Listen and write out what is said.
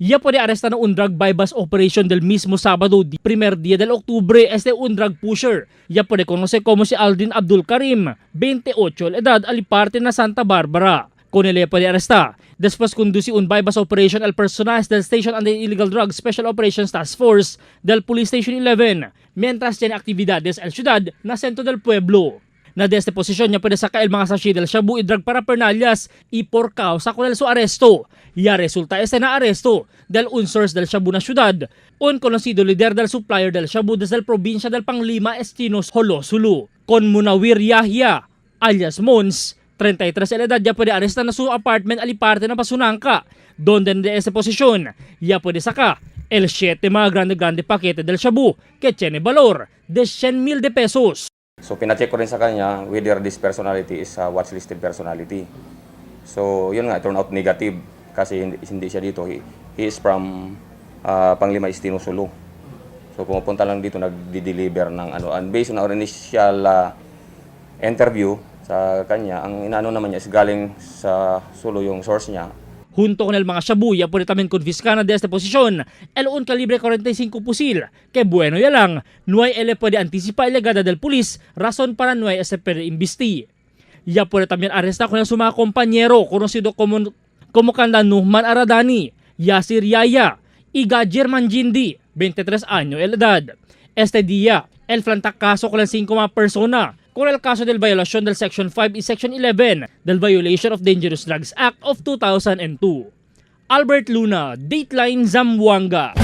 Ya puede arrestar un drug buy-bust operation del mismo sábado, primer día del octubre, este un drug pusher. Ya puede conocer como si Aldin Abdul Karim, 28 la edad, aliparte na Santa Barbara. Con él puede arrestar. Después conduce un buy-bust operation al personaje del Station Anti-Illegal Drugs Special Operations Task Force del Police Station 11, mientras tiene actividades en ciudad na centro del pueblo. Na desde posisyon niya puede sacar el mga sachet del shabu y drug parapernalias y por causa con el su arresto. Ya resulta este na arresto del un source del shabu na ciudad, un conocido líder del supplier del shabu desde el provincia del Panglima Estinos Jolo, Con Munawir Yahya, alias Mons, 33 la edad, ya puede arrestar na su apartment aliparte na Pasunangka, donde de esa posisyon, ya puede sacar el 7 mga grande grande paquete del shabu que tiene valor de 100 mil de pesos. So pina-check ko rin sa kanya whether this personality is a watchlisted personality. So yun nga, it turned out negative kasi hindi siya dito. He is from Panglima Estino Sulu. So pumupunta lang dito, nagdi-deliver ng ano. And based on our initial interview sa kanya, ang inaano naman niya is galing sa Sulu yung source niya. Junto con el mga shabu, ya puede también confiscar de esta posición el un calibre 45 fusil, que bueno ya lang, no hay ele puede anticipar llegada del pulis, razón para no hay ese puede investir. Ya puede también arrestar con su mga compañero, conocido como Kanda Nuhman Aradani, Yasir Yaya, y Gajir Manjindi, 23 años de edad. Este día, el flanta caso con las 5 mga persona, con el caso del violación del Section 5 y Section 11 del Violation of Dangerous Drugs Act of 2002. Albert Luna, Dateline Zamboanga.